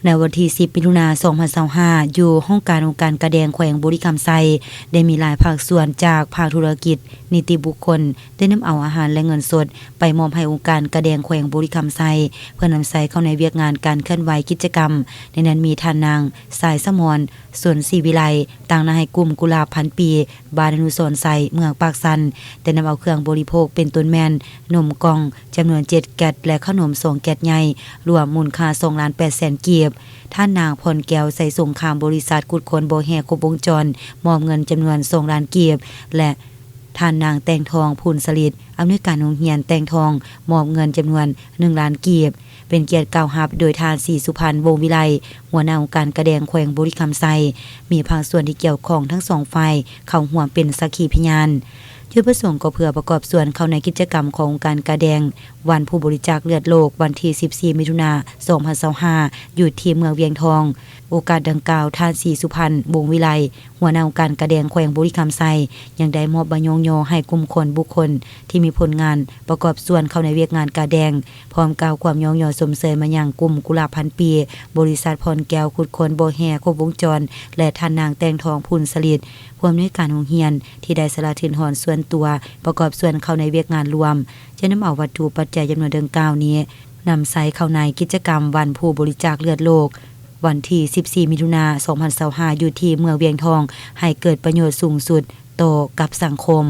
ໃນວັນທີສິບ ມິຖຸນາ ສອງພັນຊາວຫ້າ ຢູ່ຫ້ອງການອົງການກາແດງແຂວງບໍລິຄຳໄຊ ໄດ້ມີຫຼາຍພາກສ່ວນຈາກພາກທຸລະກິດ, ນິຕິບຸກຄົນ ໄດ້ນຳເອົາອາຫານ ແລະ ເງິນສົດ ໄປມອບໃຫ້ອົງການກາແດງແຂວງບໍລິຄຳໄຊ ເພື່ອນຳໃຊ້ເຂົ້າໃນວຽກງານການເຄື່ອນໄຫວກິດຈະກຳ. ໃນນັ້ນມີທ່ານນາງ ສາຍສະໝອນ ສົນສີວິໄລ ຕາງໜ້າໃຫ້ກຸ່ມກຸຫຼາບພັນປີ ບ້ານອະນຸສອນໄຊ ເມືອງປາກຊັນ ໄດ້ນຳເອົາເຄື່ອງບໍລິໂພກ ເປັນຕົ້ນແມ່ນ ນົມກ່ອງ ຈຳນວນເຈັດແກັດ ແລະ ເຂົ້າໜົມສອງແກັດໃຫຍ່ ລວມມູນຄ່າສອງລ້ານແປດແສນກີບ. ທ່ານນາງ ພອນແກ້ວ ໄຊສົງຄາມ ບໍລິສັດຂຸດຄົ້ນບໍ່ແຮ່ຄົບວົງຈອນ ມອບເງິນຈຳນວນສອງລ້ານກີບ ແລະ ທ່ານນາງ ແຕ່ງທອງ ພູນສະລິດ ອຳນວຍການໂຮງຮຽນແຕ່ງທອງ ມອບເງິນຈຳນວນໜຶ່ງລ້ານກີບ. ເປັນກຽດກ່າວຮັບໂດຍທ່ານ ສີສຸພັນ ວົງວິໄລ ຫົວໜ້າອົງການກາແດງແຂວງບໍລິຄຳໄຊ. ມີພາກສ່ວນທີ່ກ່ຽວຂ້ອງທັງສອງຝ່າຍເຂົ້າຮ່ວມເປັນສັກຂີພະຍານ. ຈຸດປະສົງກໍເພື່ອປະກອບສ່ວນເຂົ້າໃນກິດຈະກຳຂອງອົງການກາແດງ ວັນຜູ້ບໍລິຈາກເລືອດໂລກ ວັນທີສິບສີ່ ມິຖຸນາ ສອງພັນຊາວຫ້າ ຢູ່ທີ່ເມືອງວຽງທອງ. ໂອກາດດັ່ງກ່າວ, ທ່ານ ສີສຸພັນ ວົງວິໄລ ຫົວໜ້າອົງການກາແດງແຂວງບໍລິຄຳໄຊ ຍັງໄດ້ມອບໃບຍ້ອງຍໍໃຫ້ກຸ່ມຄົນບຸກຄົນທີ່ມີຜົນງານປະກອບສ່ວນເຂົ້າໃນວຽກງານກາແດງ, ພ້ອມກ່າວຄວາມຍ້ອງຍໍຊົມເຊີຍມາຍັງກຸ່ມກຸຫຼາບພັນປີ, ບໍລິສັດພອນແກ້ວຂຸດຄົ້ນບໍ່ແຮ່ຄົບວົງຈອນ ແລະ ທ່ານນາງ ແຕ່ງທອງ ພູນສະລິດ ຜູ້ອຳນວຍການໂຮງຮຽນ ທີ່ໄດ້ສະຫຼະທຶນຮອນສ່ວນຕົວປະກອບສ່ວນເຂົ້າໃນວຽກງານລວມ. ຈະນຳເອົາວັດຖຸປັດໄຈຈຳນວນດັ່ງກ່າວນີ້ ນຳໃຊ້ເຂົ້າໃນກິດຈະກຳວັນຜູ້ບໍລິຈາກເລືອດໂລກ ວັນທີສິບສີ່ ມິຖຸນາ ສອງພັນຊາວຫ້າ ຢູ່ທີ່ເມືອງວຽງທອງ ໃຫ້ເກີດປະໂຫຍດສູງສຸດຕໍ່ກັບສັງຄົມ.